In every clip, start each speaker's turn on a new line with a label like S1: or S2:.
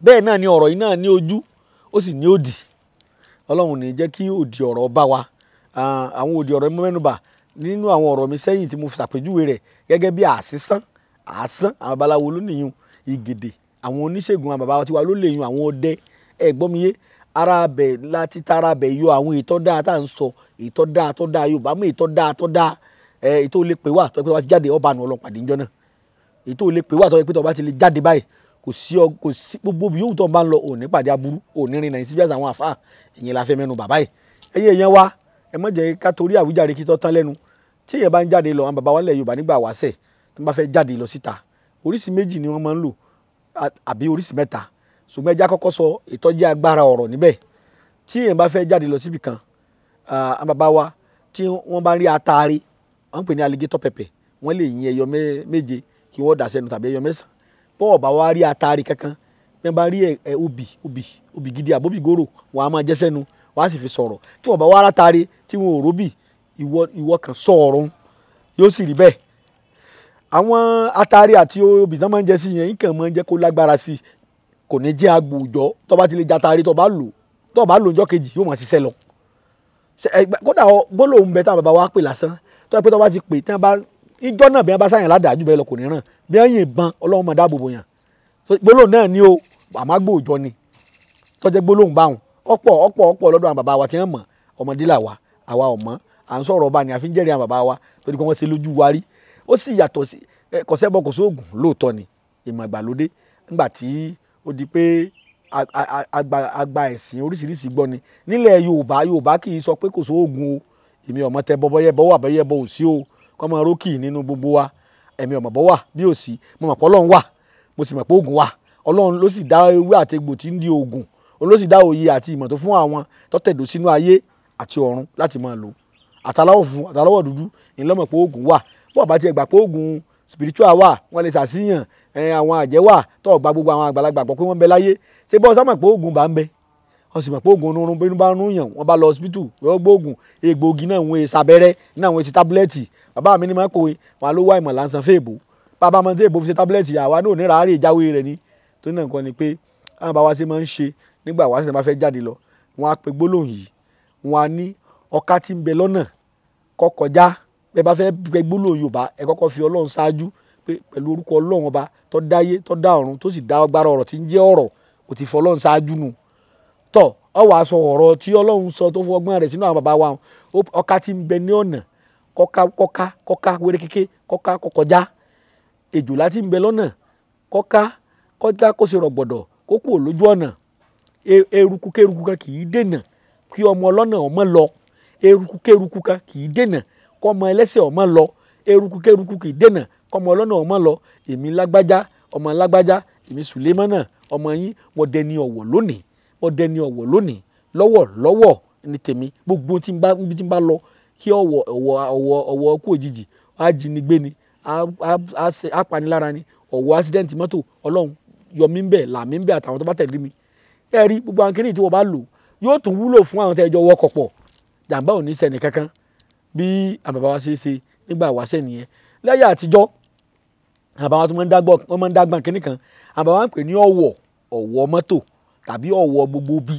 S1: Bẹ́ẹ̀ náà ni ọ̀rọ̀ yìí náà ní ojú, ó sì ní òdì. Ọlọ́run ní jẹ́ kí òdì ọ̀rọ̀ bá wa. Àwọn òdì ọ̀rọ̀ mo mẹ́nubà nínú àwọn ọ̀rọ̀ mi sẹ́yìn tí mo fi ṣàpèjúwe rẹ̀ gẹ́gẹ́ bí àṣìṣán, àṣán, àwọn babaláwo ló nìyún, ìgèdè, àwọn oníṣègùn, àwọn bàbá tiwa ló lè yún, àwọn ọdẹ. Ẹ gbọ́ mi yé, ara bẹ̀ láti tara bẹ̀ yọ àwọn ìtọ́ dáa tá à ń sọ, ìtọ́ dáa tó dáa, Yorùbá mú ìtọ́ dáa tó dáa. Èyí tó lè pè wá tó pé tó bá ti jáde ọba nù ọlọ́pàá níjọ́ náà. Èyí tó lè pè wá tó pé tó bá ti lè jáde báyìí, kò sí ọ, kò sí gbogbo bí yóò tó ń bá ń lọ, ò ní pàdé aburú, ò ní rìnnà sí bí àṣà àwọn àfáà. Ìyẹn la fẹ́ mẹ́nu bà báyìí. Ẹ̀yin èèyàn wa, ẹ má jẹ́ ká torí àwíjàre kí tó tán lẹ́nu. Tí èèyàn bá ń jáde lọ, àwọn bàbá wa nílẹ̀ Yorùbá nígbà wáṣẹ̀ tó bá fẹ́ jáde lọ síta, oríṣi méjì ni wọ́n máa ń lò, àbí oríṣi mẹ́ta. Ṣùgbọ́n ẹ jẹ́ á kọ́kọ́ sọ ìtọ́jú agbára ọ̀rọ̀ níbẹ̀. Tí èèyàn bá fẹ́ jáde lọ síbi kan, àwọn bàbá wa tí wọ́n bá rí ataare, wọ́n ń pè ní alligator pepper, wọ́n lè yín ẹyọ méje kí wọ́n dà sẹ́nu tàbí ẹyọ mẹ́sàn-án. Bọ́ ọ̀bá wa rí ataare kankan, bí wọ́n bá rí obì, obì, obì gidi àbóbì gòrò, wọ́n á máa jẹ sẹ́nu, wọ́n á sì fi sọ̀rọ̀. Tí wọ́n bá wá rátare tí wọn ò róbì, ìwọ kan sọ ọ̀rọ̀ yóò sì rí bẹ́ẹ̀. Àwọn ataare àti obì tí wọ́n máa ń jẹ sí yẹn, nǹkan máa ń jẹ́ kó lágbára sí i. Kò ní jẹ́ agbòòjọ́. Tó bá ti lè jatare, tó bá lò, tó bá lò ọjọ́ kejì, yóò máa ṣiṣẹ́ lọ. Kódà gbólóhùn bẹ táwọn bàbá wa pè lásán. Tó bá pé tó bá ti pè, tí wọ́n bá, ìjọ́ náà bí wọ́n bá sáyàn ládàá jù bẹ́ẹ̀ lọ kò ní ràn. Bí wọ́n yìnbọn, Ọlọ́run máa dáàbò bò yàn. Gbólóhùn náà ni o, àmọ́ agbòòjọ́ ni. Tó jẹ́ gbólóhùn báwọn. Ọ̀pọ̀, ọ̀pọ̀, ọ̀pọ̀ lọ́dọ̀ àwọn bàbá wa tí wọ́n mọ̀, ọmọdé là wá, àwa ò mọ̀. À ń sọ̀rọ̀ ọba ni a fi ń jẹ́rìí àwọn bàbá wa torí pé wọ́n ṣe lójú wa rí. Ó sì yàtọ̀ sí, kò sẹ́bọ kò sóògùn lóòótọ́ ni ìmọ̀ ìgbàlódé. Nígbà tí ó di pé agba ẹ̀sìn oríṣiríṣi gbọ́ ni. Nílẹ̀ Yorùbá, Yorùbá kì í sọ pé kò sóògùn o. Èmi ò mọ̀ tẹ bọ́ bọ́yẹ́ bọ́ wà bọ́yẹ́ bọ́ ò sí o. Kọ́ máa rókì nínú gbogbo wa. Èmi ò mọ̀ bọ́ wà bí ò sí. Mo mọ̀ pé Ọlọ́run wà. Mo sì mọ̀ pé ògùn wà. Ọlọ́run ló sì dá ewé àti egbò tí ń di ògùn. Òun ló sì dá òye àti ìmọ̀ tó fún àwọn tó tẹ̀dó sínú ayé àti ọ̀run láti máa lò. Àtàláwọ̀ funfun, àtàláwọ̀ dúdú, ìyẹn ló mọ̀ pé ògùn wà. Bó bá ti ẹ gbà pé ògùn spiritual wà, wọ́n lè ṣàṣìyàn, àwọn àjẹ́ wà, tó gba gbogbo àwọn àgbàlagbà gbọ́ pé wọ́n ń bẹ láyé. Ṣé bó sá mọ̀ pé ògùn bá ń bẹ? Wọ́n sì mọ̀ pé ògùn onírun bínú bá ń rún yàn, wọ́n bá lọ hospital, wọ́n gbé ògùn, egbòogi náà wọ́n èsì abẹ́rẹ́, náà wọ́n èsì tábúlẹ́ẹ̀tì. Bàbá mi ní máa ń pòwe, wọn á ló wá ìmọ̀ lásán fún èèbó. Bàbá mi tí èèbó fi ṣe tábúlẹ́ẹ̀tì, àwa náà ò ní ráàrí ìjáwé rẹ̀ ni. Torí náà nǹkan ni pé àwọn bàbá wa ṣe máa ń ṣe nígbà wá ṣe máa fẹ́ jáde lọ, wọ́n á pe gbólóhùn yìí, wọ́n á ní ọká tí ń bẹ lọ́nà kó kọjá. Bẹ́ bá fẹ́ pe gbólóhùn Yorùbá, ẹ kọ́kọ́ fi Ọlọ́run ṣáájú pé pẹ̀lú orúkọ Ọlọ́run ọba tó dáyé, tó dá ọ̀run, tó sì dá agbára ọ̀rọ̀ tí ń jẹ́ ọ̀rọ̀, ó ti fọ Ọlọ́run ṣáájú nù. Tọ́, ọ wá sọ ọ̀rọ̀ tí Ọlọ́run sọ tó fọgbọ́n rẹ̀ sínú àwọn bàbá wa. Ọká tí ń bẹ ní ọ̀nà, kọ́ká, kọ́ká, kọ́ká, wéré kéké, kọ́ká, kó kọjá. Ejòlá tí ń bẹ lọ́nà, kọ́ká, kọ́ká kó ṣe rọ̀gbọ̀dọ̀, kó kúrò lójú ọ̀nà. Eruku kéruku kan kì í dènà kí ọmọ ọlọ́nà ọmọ lọ. Eruku kéruku kan kì í dènà kí ọmọ ẹlẹ́sẹ̀ ọmọ lọ. Eruku kéruku kì í dènà kí ọmọ ọlọ́nà ọmọ lọ. Èmi lágbájá, ọmọ lágbájá, èmi Sùlẹ́mánà, ọmọ yín, mo dẹni ọ̀wọ̀ lónìí, mo dẹni ọ̀wọ̀ lónìí, lọ́wọ̀ lọ́wọ̀ ní tèmi. Gbogbo tí ń bá, níbi tí ń bá lọ, kí ọ̀wọ̀, ọ̀wọ̀, ọ̀wọ̀, ọ̀wọ̀ kú òjijì, á jínigbé ni, á panilára ni, ọ̀wọ̀ accident mọ́tò, Ọlọ́run yọ mí ń bẹ̀, là mí ń bẹ̀ àtàwọn tó bá tẹ̀lé mi. Ẹ rí gbogbo àwọn kíní tí wọ́n bá lò, yóò tún wúlò fún àwọn tẹ́ ẹ jọ wọkọ̀ pọ̀. Jàǹbá ò ní ṣẹni kankan bí àwọn bàbá wa ṣe ṣe nígbà wáṣẹ̀ nìyẹn. Láyé àtijọ́, àwọn bàbá wa tún máa ń dágbọ́, wọ́n máa ń dágbọ́n kíní kan. Àwọn bàbá wa ń pè ní ọ̀wọ̀, ọ̀wọ̀ mọ́tò tàbí ọ̀wọ̀ gbogbo bí.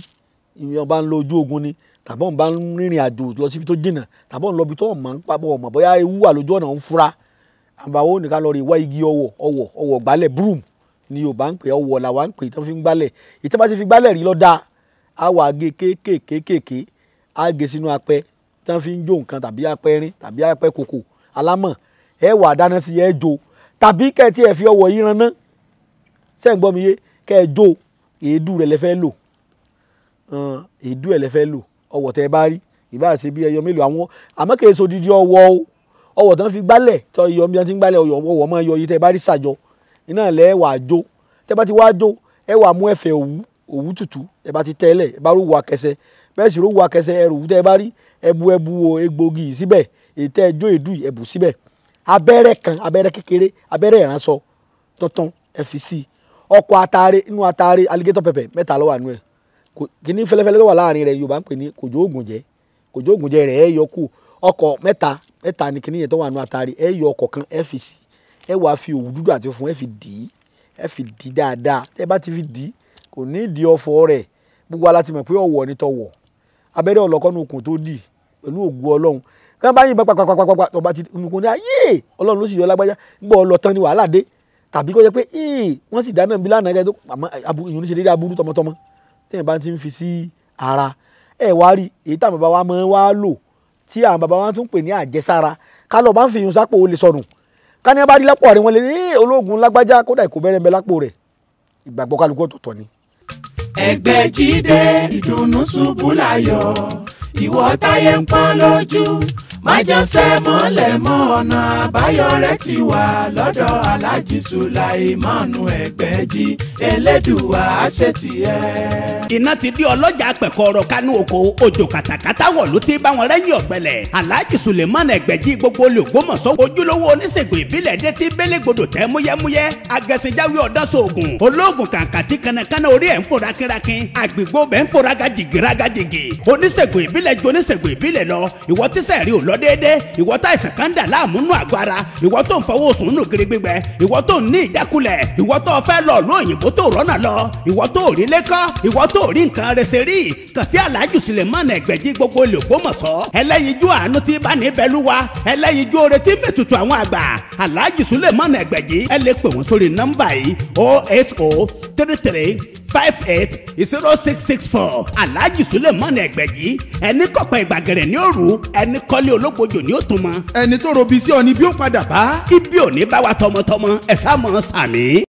S1: Ìyẹn bá ń lọ ojú ogun ni, tàbí òun bá ń rìnrìn àjò lọ síbi tó jìnnà, tàbí òun lọ ibi tó mọ̀ ń pa, ọmọ bóyá ewu wà lójú ọ̀nà, òun fura. Àwọn bàbá wa ò ní ká lọ rí wá igi ọ̀wọ̀, ọ̀wọ̀, ọ̀wọ̀ gbálẹ̀, broom ni Yorùbá ń pè, ọ̀wọ̀ làwa ń pè tí wọ́n fi ń gbálẹ̀. Èyí tí wọ́n bá ti fi gbálẹ̀ rí lọ́dà, á wà gé kéékèèké, á gé sínú apẹ tí wọ́n fi ń jó nǹkan tàbí apẹ irin tàbí apẹ kòkò alámọ̀. Ẹ wà dáná sí ẹ jó, tàbí kẹ́ ẹ tí ẹ fi ọwọ́ yín raná. Ṣé ẹ̀ ń gbọ́ mi yé? Kẹ́ ẹ jó, èédú rẹ̀ lẹ fẹ́ lò. Èédú ẹ̀ lẹ fẹ́ lò. Ọwọ́ tẹ ẹ bá rí, ìbá ṣe bí ẹyọ mélòó àwọn, àmọ́ kì í ṣe odidi ọwọ́ o. Ọwọ́ tí wọ́n fi gbálẹ̀, tí ọyọ bí wọ́n ti ń gbálẹ̀, ọyọ ọwọ́ máa yọ iye tẹ ẹ bá rí ṣàjọ. Iná lẹ wà jó. Tẹ bá ti wá jó, ẹ wà mú ẹ̀fẹ̀ òwú, òwú tútù, ẹ bá ti tẹ́lẹ̀, ẹ bá rú akẹsẹ̀. Bẹ́ẹ̀ sì rú akẹsẹ̀, ẹ rú tẹ ẹ bá rí, ẹ bu ẹbu o egbògi yìí síbẹ̀, èyí tẹ́ ẹ jó èédú yìí, ẹ bù síbẹ̀. Abẹ́rẹ́ kan, abẹ́rẹ́ kékeré, abẹ́rẹ́ ìránṣọ tuntun, ẹ fi sí i. Ọkọ̀ atare, inú atare, alligator pepper mẹ́ta ló wà nínú ẹ̀. Kíní fẹ́lẹ́fẹ́lẹ́ tó wà láàrin rẹ̀, Yorùbá ń pè ní kòjó ògùn jẹ. Kòjó ògùn jẹ rẹ̀ ẹ yọ kú. Ọkọ̀ mẹ́ta, mẹ́ta ni kíní yẹn tó wà nínú atare, ẹ yọ ọkọ̀ kan, ẹ fi sí i. Ẹ wá fi òwú dúdú àti funfun, ẹ fi dì í, ẹ fi dì í dáadáa. Tẹ́ ẹ bá ti fi dì í, Kò ní ìdí ọ̀fọ̀ rẹ̀. Gbogbo wa la ti mọ̀ pé ọ̀wọ̀ ni tọ̀wọ̀. Abẹ́rẹ́ ọ̀lọ́kọ́nù okùn tó dì pẹ̀lú ògo Ọlọ́run. Kí wọ́n bá yìnbọn pàpàpàpàpà tó bá ti nukun ní ayé Ọlọ́run ló sì yọ lágbájá gbọ́ ọ lọ tán ni wàhálà dé. Tàbí kó jẹ́ pé wọ́n sì dáná bí lánàá gẹ́gẹ́ tó àmọ́ ìyọ̀n ṣe déédéé aburú tọmọtọmọ téèyàn bá ti ń fi sí ara. Ẹ wá rí èyí táwọn bàbá wa máa wá lò tí àwọn bàbá wa tún pè ní àjẹsára. Ká lọ bá ń fi ìyún sápò ó lè sọnù. Ká ní bá rí lápò rẹ̀ wọ́n lè ní ológun lágbájá kódà ìkó bẹ́rẹ̀ ń bẹ lápò rẹ̀. Ìgbàgbọ́ kálukú ọ̀tọ̀ọ̀tọ̀ ni.
S2: Ẹgbẹ́jídé ìdùnnú ṣubú láyọ̀, ìwọ táyé ń pọ́n lójú, májànsẹ́ mọ́lẹ̀ mọ́ ọ̀nà àbáyọ rẹ̀ ti wà lọ́dọ̀ Alhaji Sulaimanu Ẹgbẹ́jí, Elédùwà àṣetìẹ́.
S3: Iná ti di ọlọ́jà pẹ̀kọ́rọ̀ kánú oko, òjò kàtàkàtà wọ̀ ló ti bá wọn rẹ́yìn ọ̀gbẹ́lẹ̀. Alhaji Sulaimanu Ẹgbẹ́jí gbogbo olùgbòmọ̀sọ́ ojúlówó oníṣègùn ìbílẹ̀ dé ti bélégbodò tẹ́ múyẹ́múyẹ́. Agẹ̀sìnjáwé ọ̀dọ́sọ̀ọ̀gùn olóògùn kàǹkàtì kanakana orí ẹ̀ ń fò rákínrákín, àgbègbè bẹ́ẹ̀ ń fò rágàjìgì rágàjìgì. Oníṣègùn ìbílẹ̀ ju oníṣègùn ìbílẹ̀ lọ. Ìwọ tíṣẹ̀ rí ò lọ déédé, ìwọ tá ìsàn kan dà láàmú nù àgọ́ ara, ìwọ tó ń fọwọ́ sùn nù gírí gbígbẹ, ìwọ tó ń ní ìjákulẹ̀, ìwọ tó fẹ́ lọ ló òyìnbó tó rọ́nà lọ, ìwọ tó rí lẹ́kọ́, ìwọ tó rí nǹkan rẹsẹ̀ rí. Kàn sí Alhaji Sulaimanu Ẹgbẹ́jí gbogbo olùgbòmọ̀sọ́, ẹlẹ́yinjú àánú tí bá ní bẹ́lúwa, ẹlẹ́yinjú oore tí mẹ́tutù àwọn àgbà. Alhaji Sulaimanu Ẹgbẹ́jí, ẹ lè pè wọ́n sórí nọ́mbà yìí 080 33 58 0664. Alhaji Sulaimanu Ẹgbẹ́jí, ẹni kọ̀pẹ́ ìgbàgẹ̀rẹ̀ ní òru, ẹni kọ́lé ológbojò ní òtún mọ́.
S4: Ẹni tó robi sí ọ ni bí ó padà bá.
S3: Ibi ò ní bá wa tọmọtọmọ, ẹ sá mọ́ sàmì.